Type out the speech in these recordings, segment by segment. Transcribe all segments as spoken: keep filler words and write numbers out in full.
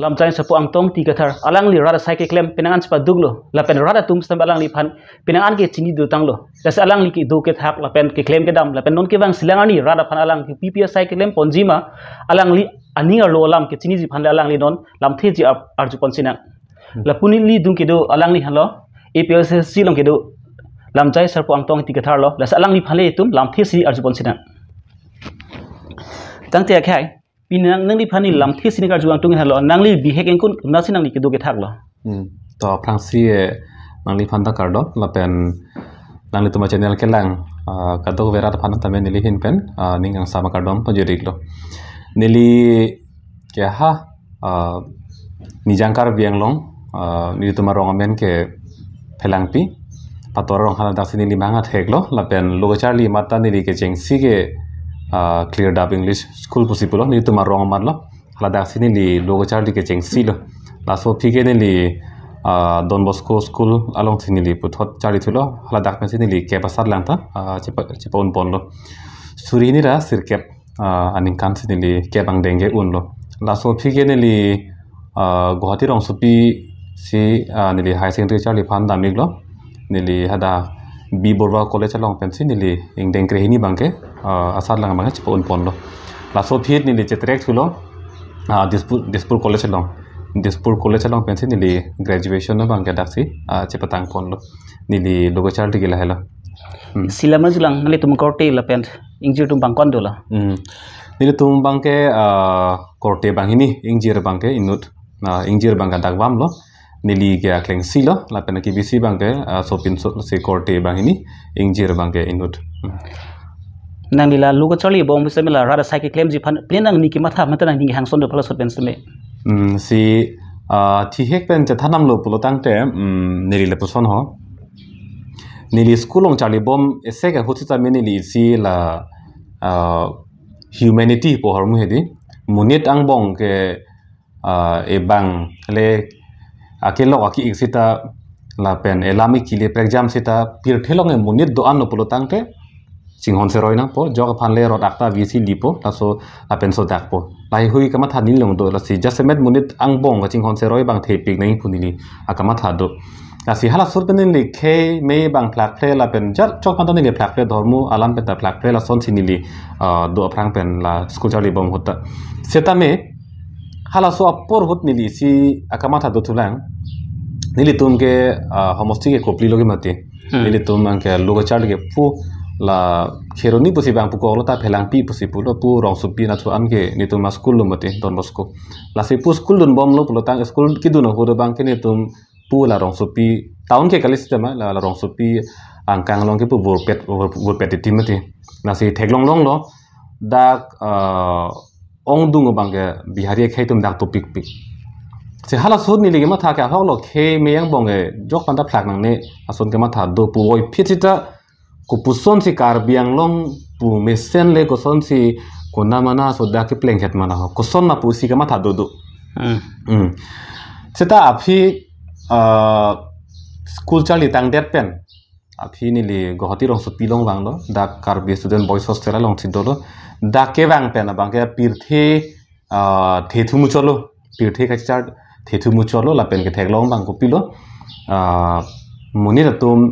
Lamchai Sarpo Angtong Engti Kathar, alangli rat asai keklem penang an chepaduklo, lapen rat atum sitame alangliphan penang an ke chini dotanglo. Lasi alangli kedo kethak lapen keklem kedam lapen non kevang silang arni rat aphan alang ke P P asai keklem ponji ma, alangli aning arlo alam kechiniji aphan le alangli non lamtheji ar-, arjupon sinang. Hmm. Lapu nelitum kedo alangliphan lo, A P L C C along kedo Lamchai Sarpo Angtong Engti Kathar lo, lasi alangliphan le itum lamthesi arjupon sinang. Tangte akhai, pini nang, nangliphan neli lamthesi neli karju angtung henlo, nangli bihek ingkun nasi nangli kedo kethak lo. Hmm. To aphrangsi, eh, nangliphan ta kardom, lapen nanglitum a-channel kelang, ah, kadokave rat aphan tame neli ahin pen, ah, ning kangsam akardom pajirlo. Neli ke ha, ah, Nijang Karbi Anglong, ah, nelitum arong amen ke Phelangpi, Pator arong, haladak si neli mang athek lo, lapen lo kacharli amat ta neli kechengsi ke, ah, Clear Dub English School pusi pulo, nelitum arong amat lo, haladak si neli lo kacharli kechengsi lo. Laso aphi ke neli, ah, Don Bosco School along si neli puthot charli thulo, haladak pensi neli kep asatlang ta, ah, chepa-, chepa-un ponlo. Suri hini ra sirkep, ah, aningkan si neli kep angdeng ke unlo. Laso aphi ke neli, ah, Guwahati rongsopi si, ah, neli higher secondary charli aphan dam-iklo. Neli hadak B Borua College along pensi neli ingdeng krehini abangke, ah, asatlang abangke chepa-un ponlo. Laso aphi neli chetrek thulo, ah, Dispur, Dispur College along. Dispur College along pensi neli graduation abangke daksi, ah, chepatang ponlo. Neli lo kacharli ke lahelo. Hmm. Si lam arjulang, nanglitum korte lapen ingjir atum abang ko-an dolo? Hmm. Nelitum abangke, ah, korte banghini, ingjir abangke inut. Ah, ingjir abangke dak vam lo. Neli ke aklengsi lo, lapen akebisi abangke, ah, sopinso, si korte banghini, ingjir abangke inut. Hmm. Nangli la lo kacharli bom sitame la rat asai keklemji aphan, pen nangli kematha, mate nangli hangson do pala sot pen sitame? Hmm, si, ah, thihek pen chethan damlo pulo tangte, hmm, neli lapuson ho. Neli school along charli bom isi ke ahut sitame neli isi la, ah, humanity pu ahormu hedi. Monit angbong ke, ah, ebang le akelok aki-ik sita lapen elam ikili prekjam sita pirthe along e monit do-an lo pulo tangte chinghon seroi nangpo, jok aphan le rot akta visi lipo, laso lapen so dakpo. Laheihui kamatha neli along do, lasi jasemet monit angbong kachinghon seroi abang thepik nangji pu neli akamatha do. Lasi halaso pen neli khei mei abang phlakphle lapen jat chok panta neli phlakphle, dhormo alam penta phlakphle, lasonsi neli, ah, do aphrang pen la school charli bom ahut ta. Setame halaso apor ahut neli isi akamatha do thulang. Nelitum ke, ah, homosti ke Kopili lo ke mati. Hmm. Nelitum abangke lo kacharli ke pu la Kheroni pusi abang pukoklo, ta Phelangpi pusi pulo, pu rongsopi nathu an ke nelitum a-school lo mati, Don Bosco. Lasi pu school dun bomlo pulo tang school kedun ahut abangke nelitum pu la rongsopi, town ke kali sitame la, la rongsopi angkang along ke pu vurpet, vur-, vurpet titi mati. Lasi theklong longlo, dak, ah, ongdung abangke Bihari akhei atum dak dopikpik. Si halaso ahut neli kematha ke ahok lo, khei mei angbong ke jok panta phlak nangne ason kematha do pu voiphit sita, kopusonsi Karbi Anglong pu mesen le kosonsi konamana so dak keplenghet mana ho, koson ma pusi kematha dodo. Hmm. Hmm. Seta aphi, ah, school charli tangdet pen aphi neli Guwahati rongsopi along vanglo, dak Karbi Student Boys Hostel alongsi dolo. Dak kevang pen abangke pirthe, ah, thethu muchotlo, pirthe kachar thethu muchotlo, lapen ketheklong abang kopilo, ah, monit atum,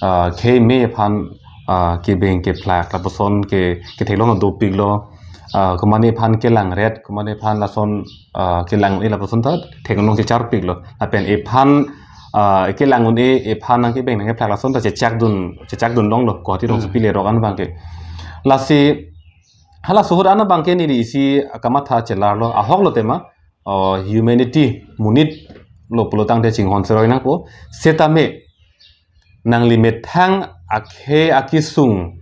ah, khei mei aphan, ah, kebeng kephlak lapuson ke, ketheklong dopiklo, ah, komatne aphan kelangret, komatne aphan lason, ah, kelang-un-e lapuson ta theklong checharpiklo. Lapen ephan, ah, kelang-un-e, ephan nangkebeng nangkephlak lason ta chechakdun, chechakdun longlo, Guwahati rongsopi, hmm, lerok an abangke. Lasi halaso ahut an abangke neli isi akamatha chelarlo, ahok lo tema, ah, humanity, monit lo pulo tangte chinghon seroi nangpo. Setame nangli methang akhei akesung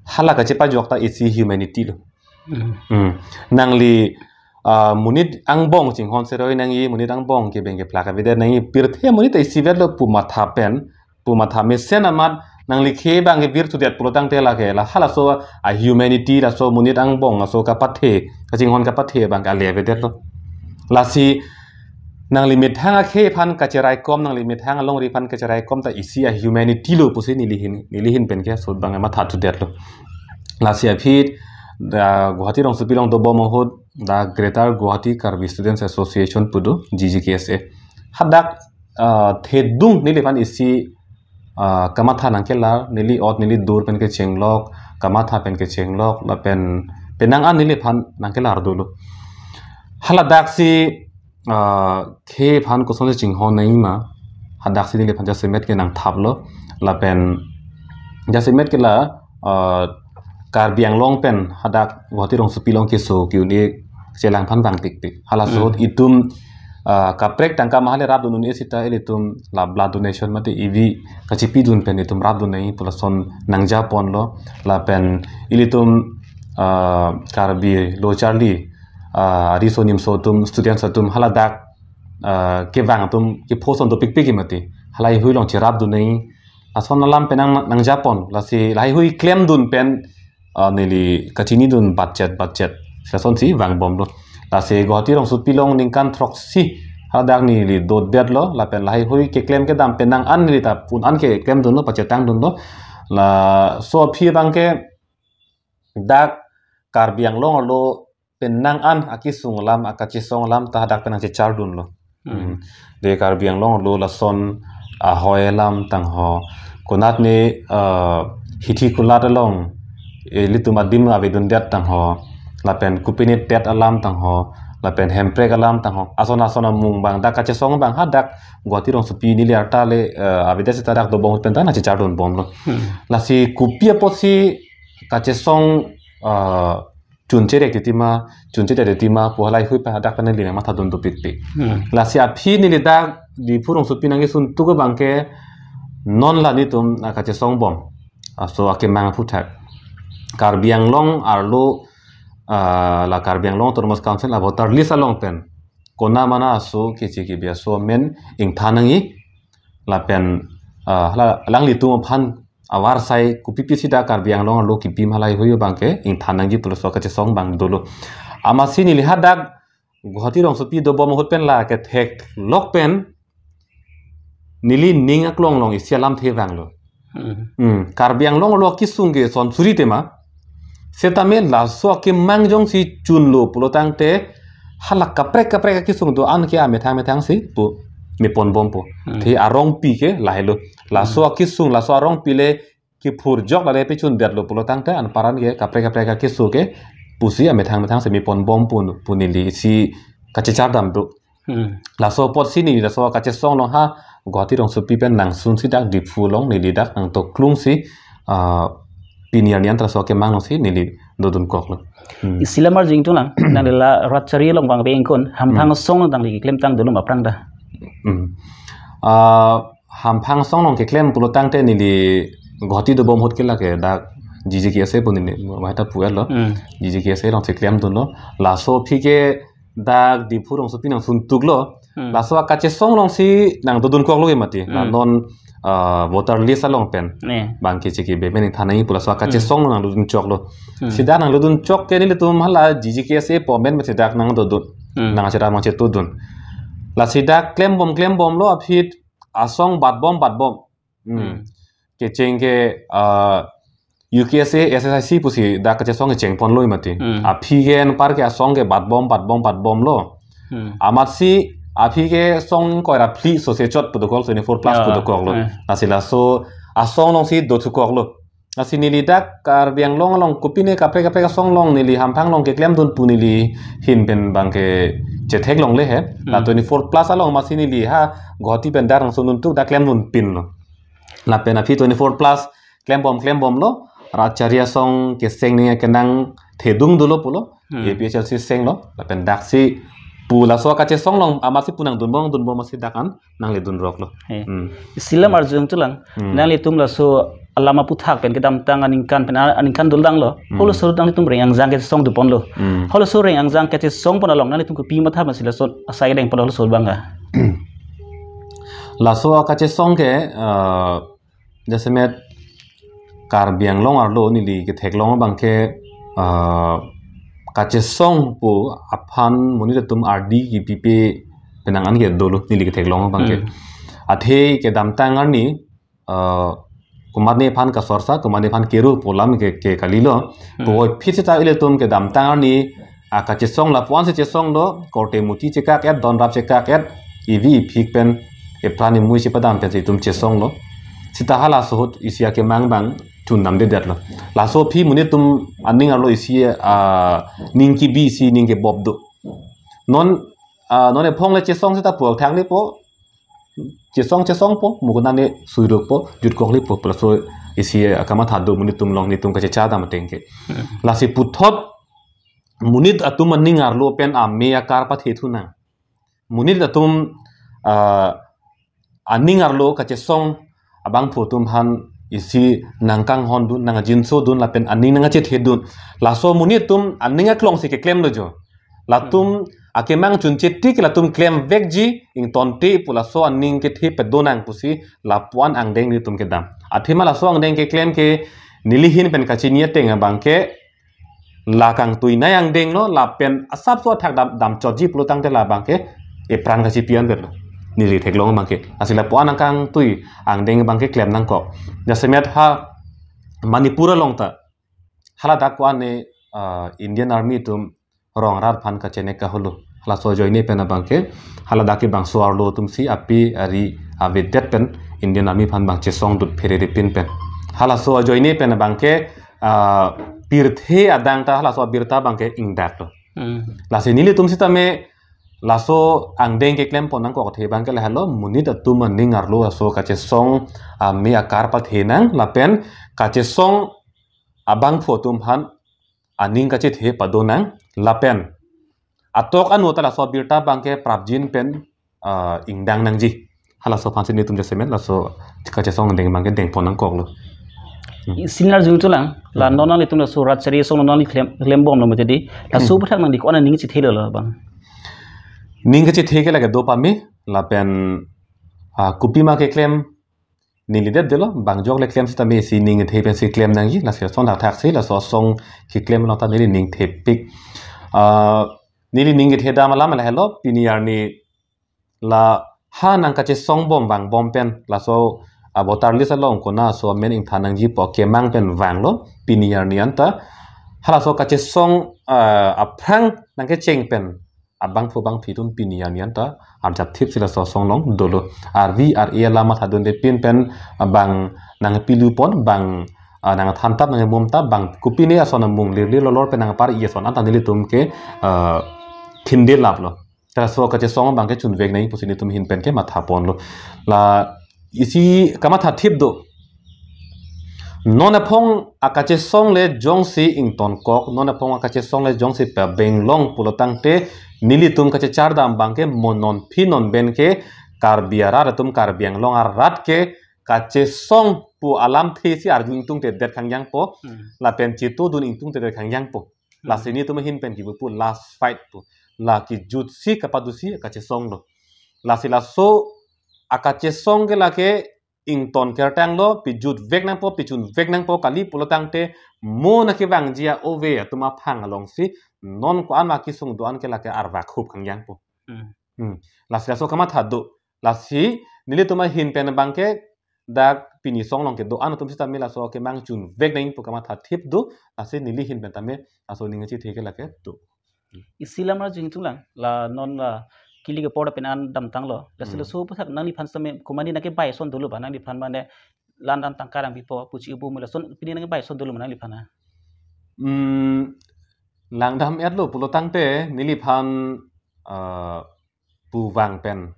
hala kachepajok ta isi humanity lo. Hmm. Hmm. Nangli, ah, monit angbong chinghon seroi nangji, monit angbong kebeng kephlak avedet nangji, pirthe monit ta isivet lo pu matha pen, pu matha mesen amat nangli khei abangke virthudet pulo tangte lake la halaso a-humanity, laso monit angbong laso kapathe, kachinghon kapathe abangke ale avedetlo. Lasi nangli methang akhei aphan kacheraikom, nangli methang alongri aphan kacheraikom ta isi a-humanity lo pusi neli ahin, neli ahin penke so abang matha thudetlo. Lasi aphi, ah, Guwahati rongsopi along dobom ahut, dak Greater Guwahati Karbi Students Association pu do, G G K S A. Hadak, ah, thedung neliphan isi, ah, kamatha nangkelar, neli ot neli dur pen kechenglok, kamatha pen kechenglok, lapen penang an neliphan nangkelar dolo. Haladak si, ah, khei aphan kosonsi chinghon nangji ma, hadak si neliphan jasemet ke nangthaplo, lapen jasemet ke la, ah, Karbi Anglong pen hadak Guwahati rongsopi along keso ke-un-e chelang aphan vangpikpik. Halaso ahut Hmm. itum, ah, kaprek tangka mahale rapdun un-e seta ilitum la blood donation mate ivi kachipidun pen itum rapdun nangji pu lason nangjaponlo, lapen ilitum, ah, Karbi lo charli, ah, riso nimso atum, students atum haladak, ah, kevang atum kephoson dopikpik mati. Halahei hui along cherapdun nangji. Lason alam pen nang, nangjapon. Lasi lahei hui klemdun pen, ah, neli kachinidun budget, budget. Lasonsi vangbomlo. Lasi Guwahati rongsopi along ningkan throksi hadak neli dodetlo. Lapen lahei hui keklem kedam penang an neli ta pun an keklemdunlo, pachetangdunlo. Laso aphi abangke dak Karbi Anglong arlo penang an akesung alam, akachesong alam ta hadak pen nangchechardunlo. Hmm. Hmm. De Karbi Anglong arlo lason ahoi alam tangho, konat ne, eh, hithi kulat along, eh, ilitum adim avedundet tangho, lapen kopine tet alam tangho, lapen hemprek alam tangho, ason ason amung abang dak kachesong abang hadak Guwahati rongsopi neli arta le, eh, avedet seta dak dobom ahut pen ta nangchechardunbomlo. Hmm. Lasi kopi apotsi kachesong, eh, chuncherek titi ma, chunchedet titi ma pu halahei hui pen hadak pen neli nangmathadun dopikpik. Hmm. Lasi aphi neli dak Diphu rongsopi nangkesuntuk abangke non la netum, ah, kachesongbom. Laso akemang aphuthak. Karbi Anglong arlo, ah, la Karbi Anglong Autonomous Council a voter list along pen kona mana aso keche kebi aso amen ingthan nangji lapen, ah, la, alanglitum aphan avarsai kopipisi dak Karbi Anglong arlo kipi ma halahei hui abangke ingthan nangji pu laso kachesong abang dolo. Amatsi neli hadak Guwahati rongsopi dobom ahut pen la ketheklok pen neli ning aklong along isi alamthe vanglo. Hmm. Hmm. Karbi Anglong arlo akesung ke son suri tema. Setame laso akemang jongsi chunlo pulo tangte hala kaprek kaprek akesung do-an ke amethang methang si pu meponbompo. Hmm. Te arongpi ke lahelo. Laso Hmm. akesung, laso arongpi le kephurjok lale pechundetlo pulo tangte anparan ke kaprek kaprek akeso ke pusi amethang methang si meponbompo pu neli si kachechardam do. Hmm. Laso apotsi neli laso kachesong along ha Guwahati rongsopi pen nangsunsi dak Diphu along neli dak nangtoklungsi, ah, pini arni an ta laso akemang alongsi neli dodunkoklo. Hmm. Isi alam arjudunlang, nangli la rat chari along vangve ingkon, hamphang Hmm. asong along nangli klemtang dolo ma aphrang ta. Hmm. Ah, hamphang asong along keklem pulo tangte neli Guwahati dobom ahut ke lake dak G G K S A pu neli maheta puetlo. Hmm. G G K S A alongsi klemdunlo. Laso aphi ke dak Diphu rongsopi nangsuntuklo. Hmm. Laso akachesong alongsi nangdodunkoklo ke mati. La Hmm. non, ah, voter list along pen. Ne. Bang keche kebi amen ingthan nangji pu laso akachesong Hmm. along nangdodunchoklo. Hmm. Seta nangdodunchok ke nelitum hala G G K S A pu amen masi dak nangdodun. Hmm. Nangcherap nangchetudun. Lasi dak klembom klembomlo aphi asong batbom batbom. Hmm. Hmm. Kecheng ke, ah, U K S A, S S I C pusi dak kachesong kechengponlo mati. Hmm. Aphi ke anpar ke asong ke batbom batbom batbomlo. Hmm. Amatsi aphi ke song ingkoi ra phli sose chot pu dokok, twenty-four plus Ya. pu dokoklo. Eh. Lasi laso asong alongsi dothukoklo. Lasi neli dak Karbi Anglong along kopine kaprek kaprek asong along neli hamphang along keklemdun pu neli ahin pen bangke chetheklongle he. La Hmm. twenty-four plus along amatsi neli ha Guwahati pen dak nangsununtuk dak klemdunpinlo. Lapen aphi twenty-four plus klembom klembomlo. Rat chari asong keseng ne kenang thedung dolo pulo. Hmm. A P H L C senglo. Lapen daksi pu laso akachesong along amatsi pu nangdunbom dunbom amatsi dak an nangledunroklo. He. Hmm. Isi alam Hmm. arjudunlang. Hmm. Nanglitum laso alam aphuthak pen kedamtang aningkan pen a-, aningkan dolang lo. Hmm. Halaso nanglitum reng angjang kachesong doponlo. Hmm. Halaso reng angjang kachesongpon along nanglitum kopi matha masi laso asai kedengpon halaso abang ka. Laso akachesong ke, eh, jasemet Karbi Anglong arlo neli ketheklong abangke, ah, kachesong pu aphan monit atum ardi kipipe penang an ke dolo neli ketheklong abangke. Hmm. Athe kedamtang arni, ah, komatne aphan kasorsa, komatne aphan keru pu alam ke, ke kalilo. Hmm. Puvoiphit seta ilitum kedamtang arni a kachesong lapu-an si chesonglo, korte muti chekak-et, donrap chekak-et, ivi iphik pen, epran imui chepadam pensi itum chesonglo. Sita halaso ahut isi akemang abang chundamdedetlo. Laso aphi monit atum aning arlo isi, ah, ning kebi isi ning kebop do. Non, ah, non ephong le chesong sita puak thak lepo, chesong chesongpo, mukuna ne suirukpo, jutkok lepo, laso isi akamatha do monit atum along nelitum kachechardam ateng ke. Hmm. Lasi puthot monit atum aning arlo pen ame akar pathe thunang. Monit atum, ah, aning arlo kachesong abangphu atum aphan isi nangkanghondun, nangjinsodun lapen aning nangkachethedun. Laso monit atum aning aklong si keklemlo jo. Latum akemang chunche tik latum klemvekji, ingtonte pu laso aning kethe padonang pusi lapu-an angdeng nelitum kedam. Athema laso angdeng keklem ke neli ahin pen kachini ateng abang ke la kangtui nai angdenglo lapen asapso athak dam, damchotji pulo tangte labang ke epran kachipi-an detlo. Neli theklong abang ke. Lasi lapu-an akangtui angdeng abang ke klem nangkok. Jasemet ha Manipur along ta haladak ko-an ne, ah, Indian Army atum rong rat aphan kachenek kaholo. Halaso ajoine pen abang ke, haladak kebangso arlo atum si api ari avedet pen Indian Army aphan bang chesongdut pherere pin pen. Halaso ajoine pen abang ke, ah, pirthe adang ta halaso abirta abang ke ingdaklo. Hmm. Lasi nelitum sitame laso angdeng keklem pon nangkok athe abang ke lahelo, monit atum aning arlo laso kachesong ame akar pathenang lapen kachesong abangphu atum aphan aning kachethe padonang lapen atok anu ta laso abirta abang ke prapjin pen, ah, ingdang nangji. Halaso aphansi nelitum jasemet laso kachesong angdeng abang ke dengpon nangkoklo. Hmm. Isi nangarjuthulang, la Hmm. non nanglitum laso rat chari asong non nangli klem, klembomlo mati di. Laso Hmm. aputhak nangli ko-an aning chethelo labang? Ning kachethe ke lake do pame lapen, ah, kopima keklem neli det detlo, bang jok le klem sitame isi ning kethe pensi klem nangji, lasi ason thakthak si, laso asong keklem along ta neli ning thepik. Ah, neli ning kethedam alam lahelo, pini arni la ha nangkachesongbom vangbom pen, laso, ah, voter list along kona aso amen ingthan nangji pu akemang pen vanglo, pini arni anta, halaso kachesong, ah, aphrang nangkecheng pen, abangphu bangphi atum pini arni anta arjapthip si laso asong along dolo. Arvi ar-e alam mathadunde pin pen bang nangpilu pon, bang, ah, nangthantap nangmumtap, bang kopine ason amung lirlir lolor pen nangpar-i ason anta nelitum ke, ah, thinde laplo. Laso kachesong abang ke chunvek nangji pusi nelitum ahin pen ke mathaponlo. La isi kamathathip do. Non aphong akachesong le jongsi ingtonkok, non aphong akachesong le jongsi pabenglong pulo tangte nelitum kachechardam abang ke mo non phi non pen ke Karbi arat atum, Karbi Anglong arat ke kachesong pu alamthe si arju ingtungtedet khangjangpo, Hmm. lapen chetodun ingtungtedet khangjangpo. Hmm. Lasi nelitum ahin pen kipu pu last fight pu. La kijut si kapadu si kachesonglo. Lasi laso akachesong ke lake ington kertanglo, pijutvek nangpo, pichunvek nangpo kali pulo tangte mo nangkevangji a-ove atum aphang alongsi non ko-an ma kesung do-an ke lake arvakhup khangjangpo. Hmm. Hmm. Lasi laso kamatha do. Lasi nelitum ahin pen abang ke dak pini asong along kedo-an atum sitame laso akemang chunvek nangji pu kamathathip do. Lasi neli ahin pen tame laso ning kachethe ke lake do. Isi lam ra jingtung lang, la non la kili kepor pen an damtanglo. Lasi Hmm. laso aputhak nangliphan sitame komatne nangkebai ason dolo ba, nangliphan mane la-an tangka rang pipo puchi ibu mula son pini nangkebai ason dolo ma nangliphan ha? Hmm, langdam etlo pulo tangte neliphan, ah, pu vang pen,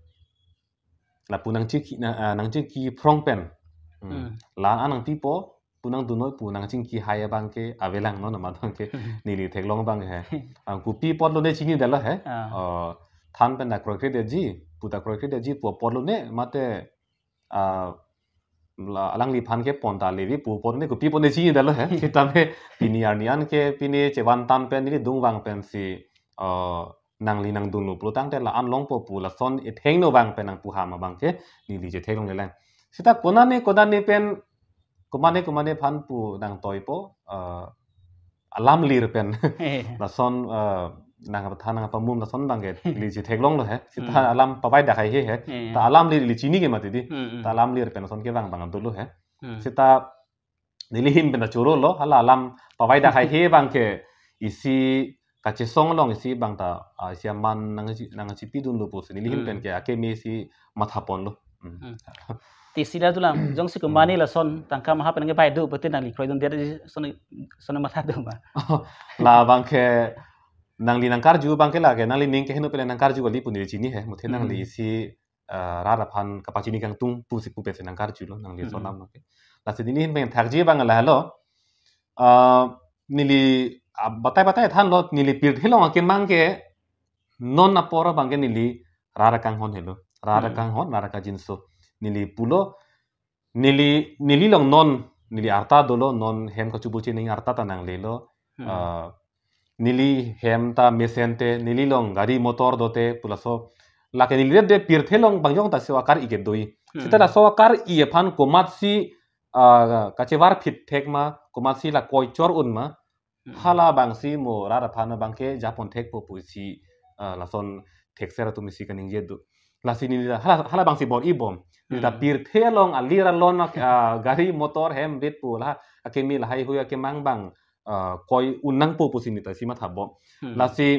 lapu nangchiki, na, ah, nangchiki phrong pen. Hmm. Hmm. La-an nangpipo, pu nangdunoi pu nangchingki hai abang ke avelang non amat abang ke Hmm. neli theklong abang he. Ah, kopi apotlo ne chinidetlo he. Ah. Oh, than pen ta kroikredetji, pu ta kroikredetji pu apotlo ne mate, ah, la, alangliphan kepon ta levi pu apotlo ne kopi apot ne chinidetlo he. Sitame pini arni an ke pini chevan tan pen neli dungvang pensi, ah, nangli nangdunlo pulo tangte la-an longpo pu lason ethengno vang pen nangpu ham abang ke neli chetheklongle lang. Sita konane konane pen komatne komatne aphan pu nangtoipo, ah, alam lir pen. Eh. Lason, ah, nangpathan nangpamum lason abang ke neli chetheklonglo he. Sita Hmm. alam pavai dak hai he he. Eh. Ta alam lir neli chini ke mati di. Hmm, hmm. Ta alam lir pen lason kevang abang dolo he. Hmm. Sita neli ahin pen ta chorolo, hala alam pavai dak hai he abang ke isi kachesong along isi abang ta, ah, isi aman nangchi, nangchipidunlo pusi nelihin Hmm. pen ke akeme si mathaponlo. Hmm. Hmm. Te isi la dolang, jongsi komatne Hmm. lason tangka maha pen ke bai do, pute nangli kroidundet, son, son matha do ma? Labang ke nangli nangkarju abang ke lake, nangli ning keheno pen nangkarju kali pu neli chini he, muthe nangli Hmm. isi, ah, rat aphan kapachini kangtung pusi pu pensi nangkarjulo, nangli Hmm. son lam ke. Lasi nelihin pen thakji abang lahelo, ah, neli, ah, batai batai thanlo, neli pirthe along akemang ke non apor abang ke neli rat akanghon helo. Rat Hmm. akanghon, rat akajinso. Neli pulo, neli, neli along non, neli arta dolo, non hem kachubu chinine arta ta nanglelo. Hmm. Ah, neli hem ta mesen te, neli along gari motor dote, pu laso. Lake neli det de pirthe along bang jong ta so akar-i ke do-i. Hmm. Seta laso akar-i aphan komatsi, ah, kachevar phit thek ma, komatsi la koi chor un ma, Hmm. hala abang si mo rat aphan abang ke japon thekpo pusi, ah, lason thekser atum isi kaningje do. Lasi neli ta hala, hala abang si bor-i bom. Neli ta Hmm. pirthe along alir alon ak-, ah, gari motor hem rit pu la akeme lahai hui akemang abang, ah, koi un nangpo pusi neli ta isi mathabom. Hmm. Lasi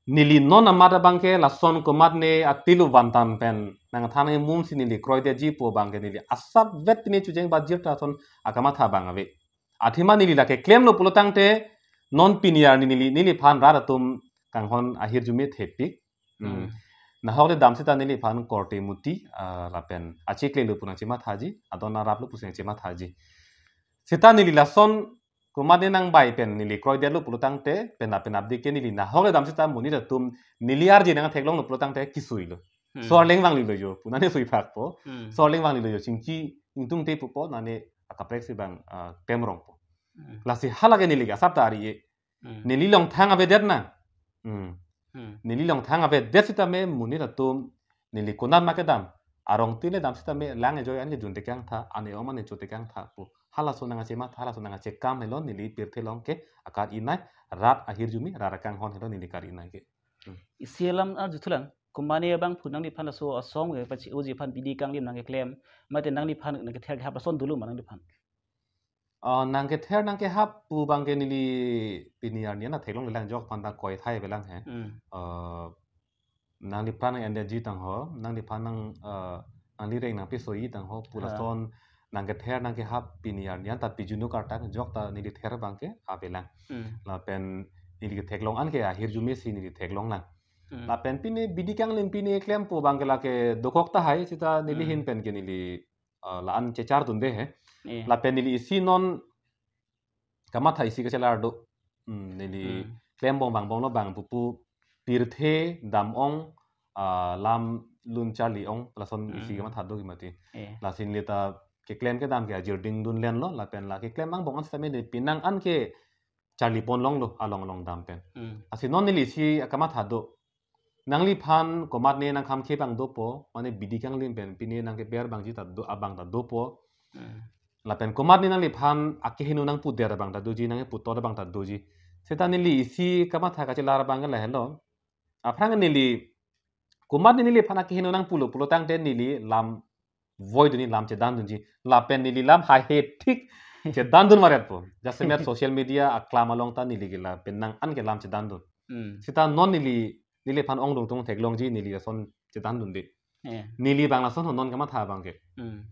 neli non amat abang ke lason komatne atilu vantan pen nangthan nangmumsi neli kroidetji pu abang ke neli asap vet pine chojeng bajir ta son akamatha abang ave. Athema neli lake klemlo pulo tangte non pini arni neli, neliphan rat atum kanghon ahirjume thepik. Hmm. Hmm. Nahok le dam seta neliphan korte muti, ah, lapen achikle lo pu nangchemathaji, adon arap lo pusi nangchemathaji. Seta neli lason komatne nangbai pen neli kroidetlo pulo tangte, pen lapen abdi ke neli nahok le dam seta monit atum neli arje nangtheklonglo pulo tangte kisuilo. Hmm. So arleng vanglilo jo, pu nane suiphakpo. Hmm. So arleng vanglilo jo, chingki ingtungte pupo, nane akaprek si abang, ah, temrongpo. Hmm. Lasi hala ke neli ke asap ta ari-e. Hmm. Neli along thang avedet nang. Hmm. Hmm. Neli along thang avedet sitame monit atum neli konat ma kedam. Arong tin le dam sitame lang ejoi an kejun tekangtha, an e-om an echo tekangtha pu. Halaso nangkachematha, halaso nangkachekam helo neli pirthe along ke akar-i nai, rat ahirjume, rat akanghon helo neli kar-i nai ke. Hmm. Isi alam arjuthulang, komatne abangphu nangliphan laso asong ke pachi-oji aphan bidi kanglim nangkeklem, mate nangliphan nangkether kehap lason dolo ma nangliphan? Ah, nangkether nangkehap pu abang ke neli pini arni an theklonglelang jok aphan ta koi thai avelang he. Hmm. Ah, nangliphan nang-endeji tangho, nangliphan nang, ah, nanglireng nangpesoji tangho, pu Ah. lason nangkether nangkehap pini arni an ta pijunu kartang jok ta neli ther abang ke avelang. Hmm. Lapen neli ketheklong an ke ahirjume si neli theklonglang. Hmm. Lapen pine bidi kanglim pine klem pu abang ke lake dokok tahai seta neli Hmm. hin pen ke neli, ah, la-an chechardunde he. Eh. Lapen neli isi non kamatha isi kachelar do. Hmm, neli Hmm. klembom vangbomlo abang pupu pirthe dam-ong, ah, lam lun charli-ong, lason isi Hmm. kamatha do ke mati. Eh. Lasi neli ta keklem kedam ke ajir dingdun lenlo, lapen la keklem vangbom an sitame neli penang an ke charlipon longlo along along dam pen. Hmm. Lasi non neli isi akamatha do. Nangliphan komatne nangkhamkhe abang dopo, mane bidi kanglim pen pine nangkeber abangji ta do, abang ta dopo. Hmm. Lapen komatne nangliphan akeheno nangpudet abang ta doji, nangkeputot abang ta doji. Seta neli isi kamatha kachelar abang ke lahelo. Aphrang neli komatne neliphan akeheno nangpulo pulo tangte neli lam voidunji, lam chedandunji. Lapen neli lam haihe thik chedandun varetpo. Jasemet social media aklam along ta neli ke la penang an ke lam chedandun. Hmm. Seta non neli, neliphan ongdung tung theklongji neli lason chedandunde. Eh. Neli abang lason ho non kamatha abang ke. Hmm.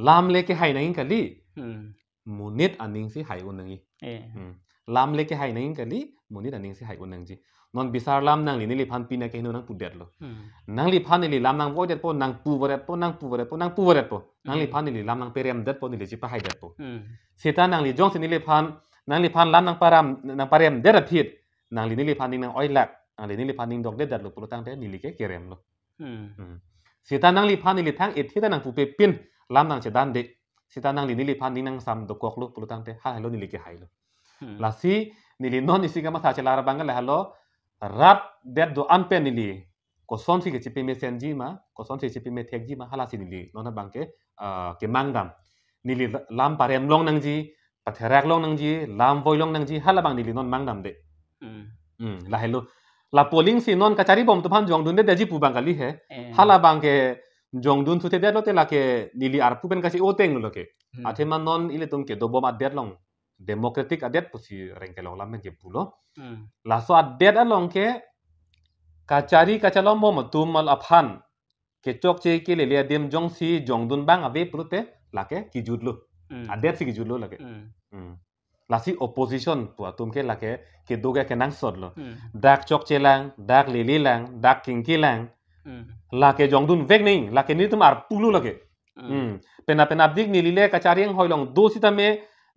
Lam le kehai nangji kali. Hmm. Monit aning si hai un nangji. Eh. Hmm. Lam le kehai nangji kali, monit aning si hai un nangji. Non bisar lam nangli neliphan pine akeheno nangpudetlo. Hmm. Nangliphan neli lam nangvoidetpo, nangpuvoiretpo, nangpuvoiretpo, nangpuvoiretpo. Hmm. Nangliphan neli lam nangperemdetpo, neli chepahaidetpo. Hmm. Seta nangli jongsi neliphan, nangliphan lam nangparam, nangparemdet aphi, nangli neliphan ning nang-oilak, nangli neliphan ning dokdedetlo pulo tangte neli ke keremlo. Hmm. Hmm. Seta nangliphan neli thang-et hita nangpupe pin lam nangchedande. Seta nangli neliphan ning nangsam dokoklo pulo tangte halailo neli kehailo. Hmm. Lasi neli non isi kamatha chelar abang ke lahelo rat det do-an pen neli kosonsi kechipi mesenji ma, kosonsi kechipi methekji ma, halasi neli non abang ke, ah, kemang dam. Neli la-, lam parem long nangji, patherak long nangji, lam voi long nangji, halabang neli non mang damde. Hmm. Hmm, lahelo. Lapu aling si non kacharibom atum aphan jongdundedetji pu abang kali he. Eh. Halabang ke jongdun sutedetlo te lake neli arpu pen kachi-o tenglo ke. Hmm. Athema non ilitum kedobom adet along. democratic adet pusi rengkelok lam pen kepulo. Hmm. Laso adet along ke kachari kachalom bom atum aphan kechokche kelele adim jongsi jongdun abang ave pulote lake kejutlo. Hmm. Adet si kejutlo lake. Hmm. Hmm. Lasi opposition pu atum ke lake kedo ke kenangsotlo. Hmm. Dak chokche lang, dak lele lang, dak kingki lang. Hmm. Lake jongdunvek nangji, lake nelitum arpulo lake. Hmm. Hmm. Penap penapdik neli le kachari anghoi along do sitame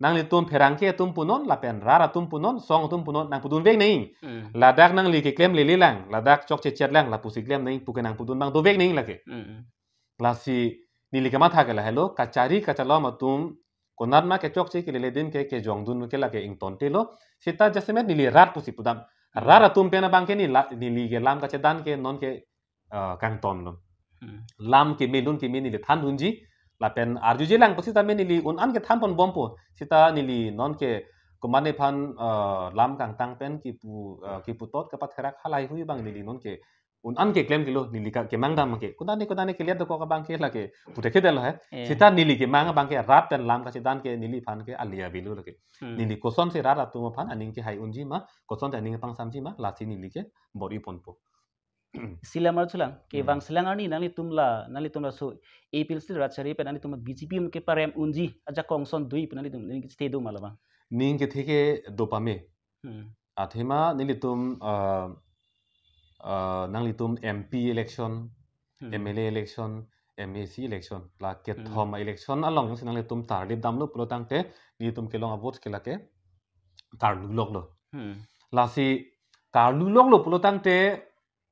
nanglitum pherangke atum punon, lapen rat atum punon, song atum punon, nangpudunvek nangji. Hmm. Ladak nangli keklem lele lang, ladak chokche chet lang, lapusi klem nangji pu ke nangpudun abang dovek nangji lake. Hmm. Lasi neli kematha ke lahelo, kachari kachalom atum konatma kechokche kelele adim ke kejongdun ke lake ingtontelo. Sita jasemet neli rat pusi pudam. Hmm. Rat atum pen abang ke neli la-, neli ke lam kachedan ke non ke, eh, kangtonlo. Hmm. Lam keme lun keme neli thandunji. Lapen arjuje lang pusitame neli un-an ke thanpon bompo. Sita neli non ke komatne aphan, eh, lam kangtang pen kipu, eh, kiputot kapatherak halahei hui abang neli non ke un-an ke klem kelo neli ka kemang dam ke. Konatne konatne keliat dokok abang ke lake puthekthe detlo he. Eh. Sita neli kemang abang ke rat pen lam kachedan ke neliphan ke ali avelo lake. Hmm. Neli kosonsi rat atum aphan aning kehai unji ma, kosonsi aning pangsamji ma, lasi neli ke bor-iponpo. Isi alam arjulang, ke Hmm. vangselang arni nanglitum la, nanglitum laso A P H L C rat chari pen nanglitum B J P keparem unji ajakong ason do-i pu nanglitum, neli kachethe do ma la abang? Ning kethe ke do pame. Hmm. Athema nelitum, ah, ah, nanglitum M P election, Hmm. M L A election, M A C election, la kethom Hmm. election alongsi nanglitum tarlip damlo pulo tangte nelitum kelong a-vote ke lake karluloklo. Hmm. Lasi karluloklo pulo tangte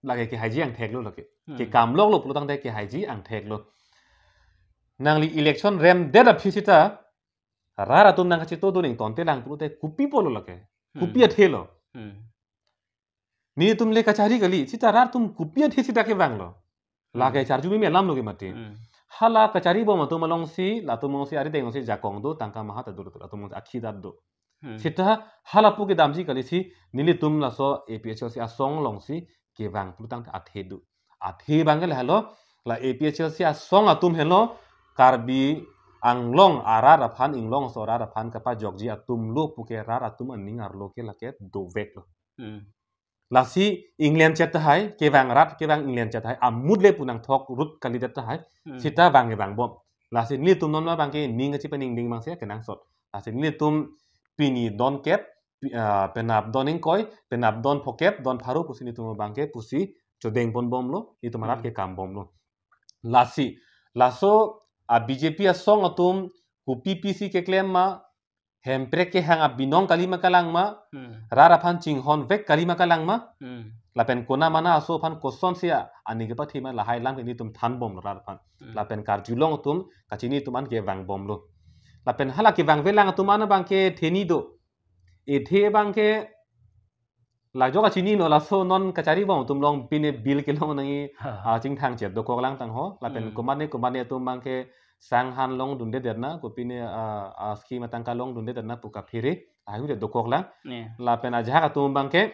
lake kehaiji angtheklo lake. Hmm. Kekamloklo pulo tangte kehaiji angtheklo. Nangli election remdet aphi sita rat atum nangkachito dun ingtonte lang pulote kopi apotlo lake. Kopi Hmm. athelo. Hmm. Nelitum le kachari kali, sita rat atum kopi athe sita kevanglo. Lake Hmm. charju meme alamlo ke mati. Hmm. Hala kachari bom atum alongsi, latum alongsi arideng alongsi jakong do, tangka maha ta do, latum alongsi akhi ta do. Hmm. Sita hala pu kedamji kalisi, nelitum laso A P H L C asong alongsi kevang pulo tangte athe do. Athe abang ke lahelo, la A P H L C asong atum helo, Karbi Anglong arat aphan, inglongso arat aphan kapajokji atumlo pu ke rat atum aning arlo ke lake doveklo. Hmm. Lasi inglenchet tahai, kevang rat, kevang inglenchet tahai, amut le pu nangthok rut kalidet tahai, Hmm. sita vang kevang bom. Lasi nelitum non abang ke ning kachepaningding abangsi kenangsot. Lasi nelitum pini don kep, pi-, ah, penap don ingkoi, penap don phokep, don pharo pusi nelitum abang ke pusi chodeng pon bomlo, nelitum arat Hmm. kekam bomlo. Lasi, laso a B J P asong atum kopi pisi keklem ma, hemprek kehang abinong kali ma kalang ma, Hmm. rat aphan chinghonvek kali ma kalang ma, Hmm. lapen kona mana aso aphan kosonsi a, aning kepathe ma lahai alam ke nelitum than bomlo rat aphan. Hmm. Lapen karjulong atum kachini atum an kevang bomlo. Lapen hala kevangvelang atum an abang ke theni do. Ethe abang ke lajok kachinilo, laso non kachari bom atum along pine bill kelong nangji, Ha. ah, chingthang chet dokok lang tangho. Lapen Hmm. komatne komatne atum abang ke sang han longdundedet na, kopine, ah, ah, scheme atangka longdundedet na pu kaphere, ahu je dokok lang. Ne. Lapen ajahak atum abang ke,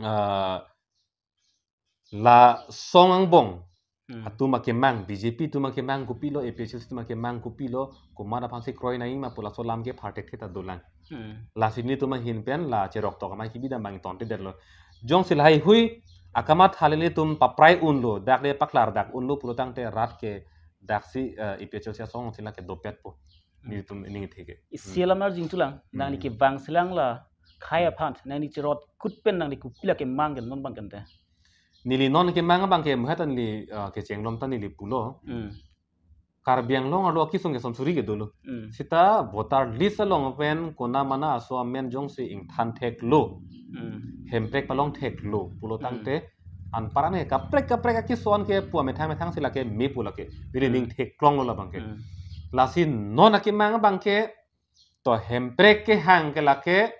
ah, la song angbong Hmm. atum akemang, B J P atum akemang kopilo, A P H L C atum akemang kopilo, komat aphansi kroi nangji ma pu laso alam ke pharthek theta dolang. Hmm. Lasi nelitum ahin pen la cheroktok amei kebidam abang ingtontedetlo. Jongsi lahai hui akamatha le nelitum paprai unlo, dak le paklardak unlo pulo tangte rat ke daksi, eh, A P H L C asong si lake dopetpo. Hmm. Nelitum ning theke. Isi Hmm. alam arjing chulang, nangli Hmm. kevangselang la khei aphan, nangli cherot kut pen nangli kopi la kemang ke non abang ke te. Neli non kemang abang ke muhat neli, ah, kecheng lom ta neli pulo. Hmm. Karbi Anglong arlo akesung ke son suri ke dolo. Hmm. Sita voter list along pen kona mana aso amen jongsi ingthan theklo. Hmm. Hemprek palong theklo pulo Hmm. tangte anparane kaprek kaprek akeson ke pu amethang methang si lake me pu lake. Bili Hmm. ning theklonglo labang ke. Hmm. Lasi non akemang abang ke to hemprek kehang ke lake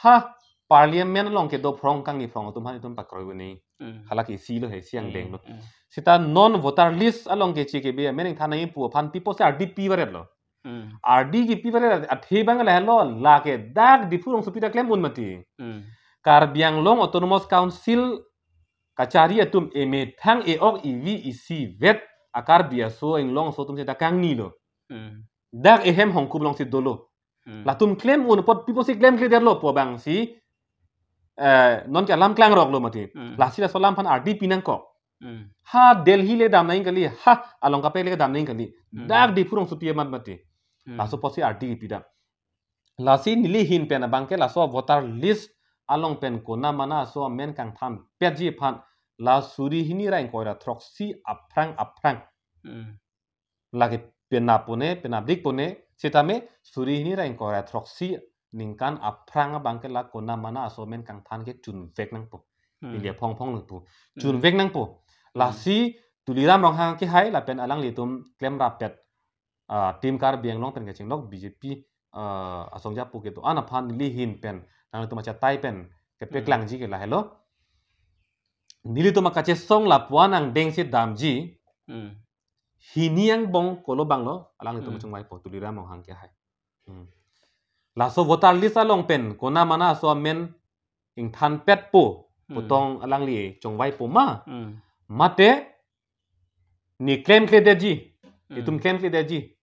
ha parliament along kedo phrong kangni phrong atum aphan itum pakroi boni. Hmm. Halake isi lo he, isi angdeng lo. Hmm. Sita non voter list along ke chikebe amen ingthan nangji pu aphan pi apotsi ardi pi varetlo. Hmm. Ardi kepi varet athe abang lahelo lake dak Diphu rongsopi ta klem un mati. Hmm. Karbi Anglong Autonomous Council kachari atum emethang e-ok evi isivet a-Karbi aso inglongso atum sita kangnilo. Hmm. Dak ehem Hongkhup alongsi dolo. Hmm. Latum klem un apot pi apotsi klemkledetlo pu abangsi, eh, non ke alam klangroklo mati. Hmm. Lasi laso alam aphan ardi pinangkok. Hmm. Ha Delhi le dam nangji kali, ha along kaprek le dam nangji kali. Hmm. Dak Diphu rongsopi amat mati. Hmm. Laso apotsi ardi pidam. Lasi neli ahin pen abangke laso voter list along pen kona mana aso amen kangthanpetji aphan la suri hini ra ingkoi ra throksi aphrang aphrang. Hmm. Lake penap pone, penapdik pone, sitame suri hini ra ingkoi ra throksi ningkan aphrang abangke la kona mana aso amen kangthan ke chunvek nangpo. Hmm. India phong phong nangpo. Hmm. Chunvek nangpo. Hmm. Lasi Tuliram Ronghang kehai lapen alanglitum klemrap pet, ah, Team Karbi Anglong pen kachinglok B J P, ah, asong japo kedo-an aphan neli ahin pen, nanglitum achatai pen, kepe Hmm. klangji ke lahelo. Nelitum akachesong lapu-an angdengsi damji, Hmm. hini angbong kolo abanglo, alanglitum Hmm. chongvaipo, Tuliram Ronghang kehai. Hmm. Laso voter list along pen, kona mana aso amen ingthanpetpo, Hmm. putong alangli chongvaipo ma. Hmm. Mate, ne klemkledetji, Hmm. itum klemkledetji.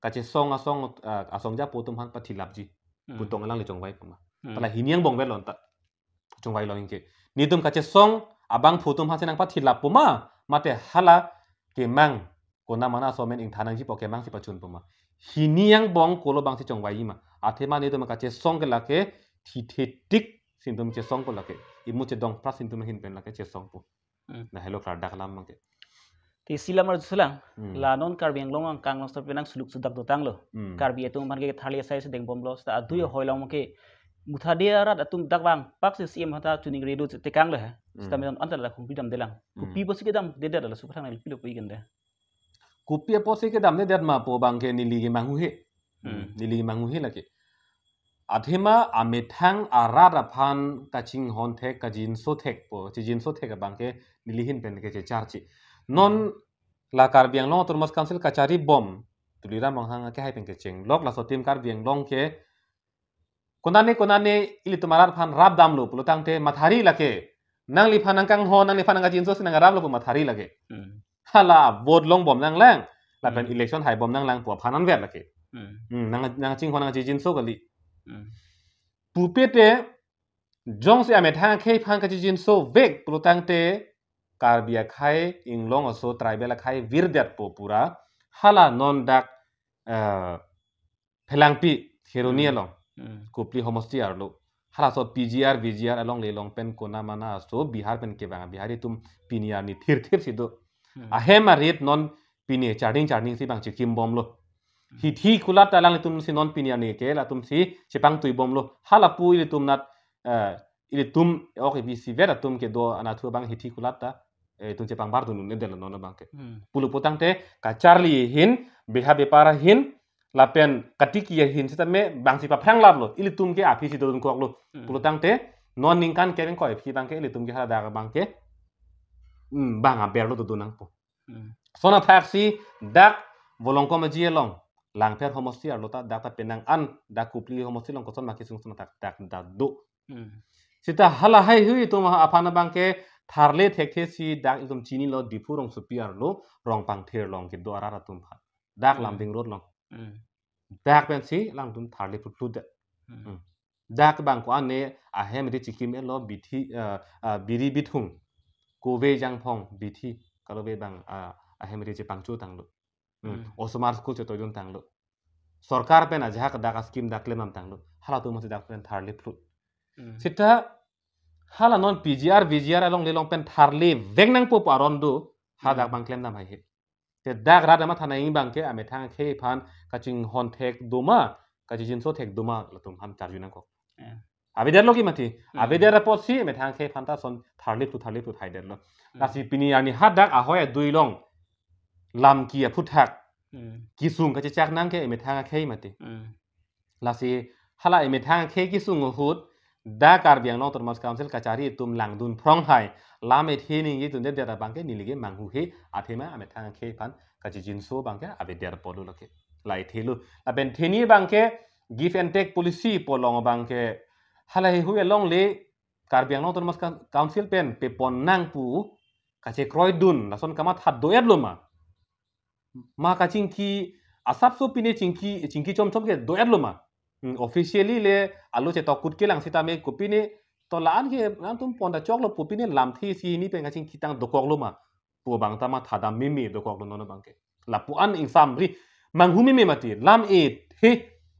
Kachesong asong, ah, asong japo atum aphan pathilapji. Hmm. Putong alangli chongvaipo ma. Hmm. Hala hini angbong vetlo ta. Chongvailo anke. Nelitum kachesong abangphu atum aphansi nangpathilappo ma. Mate hala kemang kona mana aso amen ingthan nangjipo kemangsi pachunpo ma. Hini angbong kolo abangsi chongvaiji ma. Athema nelitum kachesong ke lake thithetik si nelitum chesongpo lake. Imu chedong pras si nelitum ahin pen lake chesongpo. Hmm. Lahelo klardak alam abangke. Te isi alam arjuselang, Hmm. la non Karbi Anglong angkang along sar penang suluk sudak dotanglo. Hmm. Karbi atum aphan ke tharli asai si dengbomlo, seta adui Hmm. ahoi along ke muthade arat atum dak bang, pak si C M hata choningri do tekanglo he. Hmm. Seta menon anta la khungpi damdelang. Hmm. Kopi apotsi kedamdedet la supathang nangli pilo pu ikende. Kopi apotsi kedamdedet ma pu abangke neli ke manghuhe. Hmm. Hmm. Neli ke manghuhe lake. Athema amethang arat aphan kachinghon thek, kachinso thekpo, kachinso thek abangke neli ahin pen kechecharche. Non Hmm. la Karbi Anglong Autonomous Council kachari bom, Tuliram Ronghang kehai pen kechenglok laso Team Karbi Anglong ke konane konane ilitum arat aphan rap damlo pulotangte mathari lake. Nangliphan nangkanghon, nangliphan nangkachinso si nangraplo pu mathari lake. Hmm. Hala vote longbom nanglang, lapen Hmm. election haibom nanglang pu aphan anvet lake. Hmm. Hmm, nang, nangchinghon nangkachinso kali. Hmm. Pupe te, jongsi amethang akhei aphan kachichinso vek pulotangte, Karbi akhei, Inglong aso, tribal akhei virdetpo pura, hala non dak, eh, Phelangpi, Kheroni Hmm. along, Hmm. Kopili homosti arlo. Halaso P G R, V G R alongle along pen kona mana aso, Bihar pen kevang, Bihari atum pini arni thirthir si do. Hmm. Ahem arit non pini charning charning si bang chikimbomlo. Hmm. Hithi kulat alanglitum si non pini arni ke latum si chepangtuibomlo. Hala pu ilitum nat, eh, ilitum ok ivisi vet atum kedo anatthu abang hithi kulat ta, eh, itum chepangbar dun un-edetlo non abangke. Hmm. Pulo putangte kacharli ahin, beha bepar ahin, lapen katiki ahin sitame bangsi paphrang laplo. Ilitum ke aphi si dodunkoklo. Hmm. Pulotangte non ningkan kevang koi aphi abangke ilitum ke hala dak abangke, hmm, bang aberlo dodun nangpo. Hmm. Lason athaksi dak Volongkom Aji along, Langpher homosti arlo ta dak ta penang an, dak Kopili homosti along koson ma kesung son athak dak dak do. Hmm. Seta hala haihui atum aphan abangke tharle thekthe si dak itum chinilo Diphu rongsopi arlo Rongpangthir along kedo arat atum aphan. Dak Hmm. Lumding Road along. Hmm. Dak pensi alangtum tharle phutphut det. Hmm. Hmm. Dak bang ko-an ne ahem ri chikim-etlo bithi, eh, eh, biri bithung. Kove jangphong bithi. Kalove bang, ah, ahem ri chepangchotanglo. Hmm. Hmm. Osomar school chetoiduntanglo. Sorkar pen ajahak dak a-scheme dak klemdamtanglo. Halatum si dak pen tharle phut. Hmm. Seta hala non P G R, V G R alongle along pen tharle vek nangpo pu aron do. Hadak Hmm. bang klemdam haihe. Te dak rat amat thanai abangke amethang akhei aphan kachinghon thek doma, kachichinso thek doma latum aphan charju nangkok. Ya. Avedetlo ke mati. Hmm. Avedet apotsi amethang akhei aphan ta lason tharle phut tharle phut haidetlo. Hmm. Lasi pini arni hadak ahoi adui along lam ki aphuthak. Hmm. Kesung kachechak nang ke amethang akhei mati. Hmm. Lasi hala amethang akhei kesung ahut dak Karbi Anglong Autonomous Council kachari atum langdun phrong hai lam ethe ningje dundedet abangke neli ke manghuhe athema amethang akhei aphan kachichinso abangke avedet apotlo lake. La ethelo. Lapen theni abangke give and take policy pu along abangke hala haihui alongle Karbi Anglong Autonomous Coun-, Council pen pepon nang pu kachekroidun lason kamatha do-etlo ma. Ma kachingki asapso pine chingki, chingki chomchom ke do-etlo ma. Hmm, officially le alo chetok kut kelang sitame kopine to la-an ke nangtum pon ta choklo pu pine lamthe isi hini pen kachingki tang dokoklo ma pu abang ta mathadam meme dokoklo non abang ke. Lapu-an ingsamri manghu meme mati lam-e he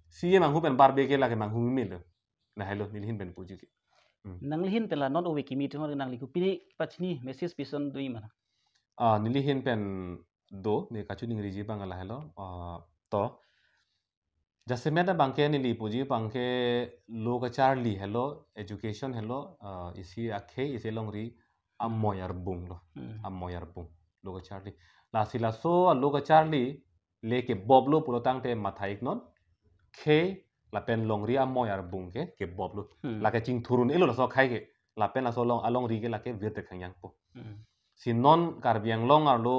C A manghu pen barbe ke lake manghu meme lo. Lahelo neli ahin pen puji ke. Hmm. Nangli ahin pen la non ove kimi atum nangli kopine pachini message pison do-i ma? Ah, neli ahin pen do, ne kachiningriji abang lahelo. Ah, to. Jasemet abang ke neli puji abang ke lo kacharli helo, education helo, ah, isi akhei, isi longri amoi arbung lo. Hmm. Amoi arbung. Lo kacharli. Lasi laso lo kacharli le keboblo pulo tangte matha-iknon. Khei lapen longri amoi arbung ke keboblo. Hmm. Lake chingthur un-elo laso akhei ke. Lapen laso along alongri ke lake virte khangjangpo. Hmm. Si non Karbi Anglong arlo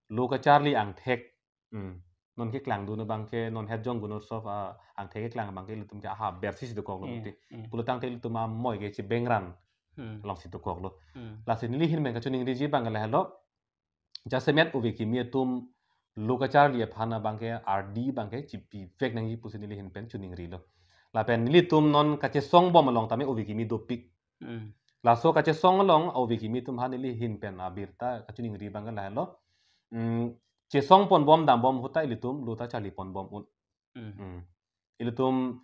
lo kacharli angthek. Hmm. Non keklangdun abang ke non het jong gunor sof a angthek keklang abang ke ilitum ke aha bersi si dokoklo. Hmm, mati. Hmm. Pulo tangte ilitum amoi ke chibengran. Hmm. Alongsi dokoklo. Hmm. Lasi neli ahin pen kachiningriji abang ke lahelo. Jasemet ove kimi atum lo kacharli aphan abang ke ardi abang ke chipivek nangji pusi neli ahin pen chiningrilo. Lapen nelitum non kachesong bom along tame ove kimi dopik. Hmm. Laso kachesong along ove kimi atum aphan neli ahin pen abirta kachiningri abang ke lahelo. Hmm, chesong pon bom dam bom ahut ta ilitum lo ta charli pon bom un. Hmm. Hmm. Ilitum,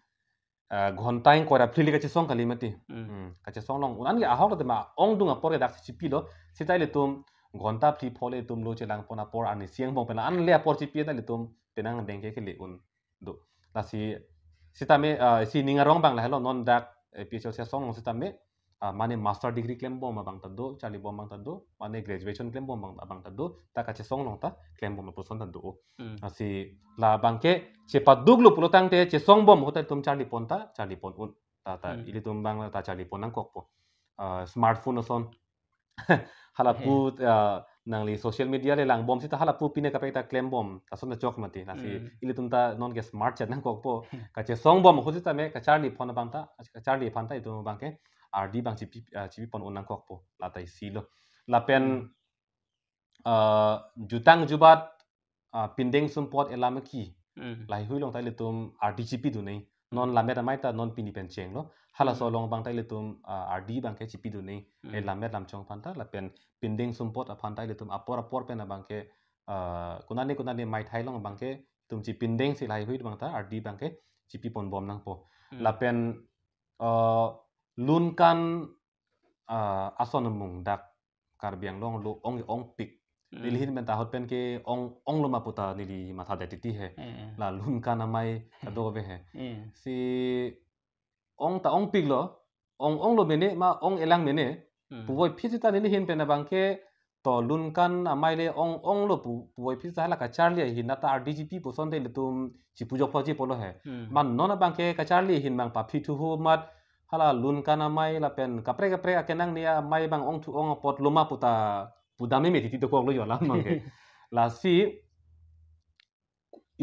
ah, ghonta ingkoi ra phli le kachesong kali mati. Hmm. Hmm. Kachesong long un-an ke ahok lo tema ongdung apor ke daksi chipilo. Sita ilitum ghonta phli pho le ilitum lo chelang pon apor arnisi angbong pen an le apor chipi ta ilitum penang dengke kele un do. Lasi sitame, ah, si ning arong abang lahelo non dak, eh, P H L C asong along sitame, ah, mane master degree klem bom abang ta do, charli bom abang ta do, mane graduation klem bom abang, abang ta do, ta kachesong along ta klem bom lapuson ta do. Hmm. Lasi labang ke chepaduklo pulo tangte chesong bom ahut ta ilitum charli pon ta, charli pon un. Ta, ta, Hmm. ilitum abang ta charli pon nangkokpo. Ah, smartphone ason. Halapu, ah, nangli social media le lang bom sita halapu pine kaprek ta klem bom. Lason ta chok mati. Lasi Hmm. ilitum ta non ke smart chat nangkokpo. Kachesong bom ahut sitame kacharli pon abang ta, kacharli aphan ta itum abang ke ardi abang chipi, ah, chipi pon un nangkokpo. La ta isi lo. Lapen, Hmm. ah, jutang jubat, ah, pindeng sumpot elam ki. Hmm. Laheihui along ta ilitum ardi chipidun nai. Non Hmm. lammet amei ta non pini pen chenglo. Halaso Hmm. along abang ta ilitum, ah, ardi abang ke chipidun nai. Hmm. Eh, lammet lamchong aphan ta lapen pindeng sumpot aphan ta ilitum apor apor pen abang ke, ah, konane konane maithai along abang ke itum chipindeng si laheihui abang ta ardi abang ke chipi pon bom nangpo. Hmm. Lapen, ah, lun kan, ah, ason amung dak Karbi Anglong lo ong ongpik. Hmm. Neli ahin pen ta ahut pen ke ong onglo ma pu ta neli mathadet titi he. Eh, eh. La lun kan amei kadokave he. Eh. Si ong ta ongpiklo, ong onglo mene ma ong elang mene. Hmm. Puvoiphit sita neli ahin pen abang ke to lun kan amei le ong onglo pu, puvoiphit sita hala kacharli ahin ta ardi chipi puson te ilitum chipu jok pho chipolo he. Hmm. Ma non abang ke kacharli ahin abang paphi thuhu mat hala lun kan amei lapen kaprek kaprek akenangni amei abang ongthu ong apot lo ma pu ta pudam meme titi dokoklo yo alam abang ke. Lasi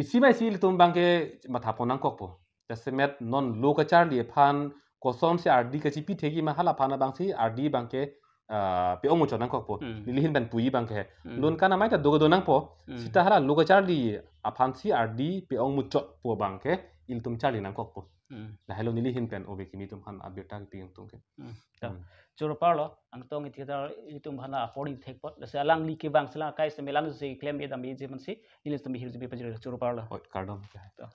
isi ma isi ilitum abang ke matha pon nangkokpo. Jasemet non lo kacharli aphan kosonsi ardi kachipi thekji ma hala aphan abang si ardi abang ke, ah, pe-ong muchot nangkokpo. Hmm. Neli ahin pen puji abang ke. Hmm. Lun kan amei ta do kedo nangpo. Hmm. Sita hala lo kacharli aphan si ardi pe-ong muchot pu abang ke ilitum charli nangkokpo. Hmm. Lahelo neli ahin pen ove kimi atum aphan abirta kipi ingtung ke. Hmm. Ta. Hmm. Choro parlo, angtong iti ta itum aphan apor ingthek apot. Lasi alangli kevang sila kai semelang si klem edam eji man si, nelitum hirjume pajir choro parlo. Oi, kardom. Ta.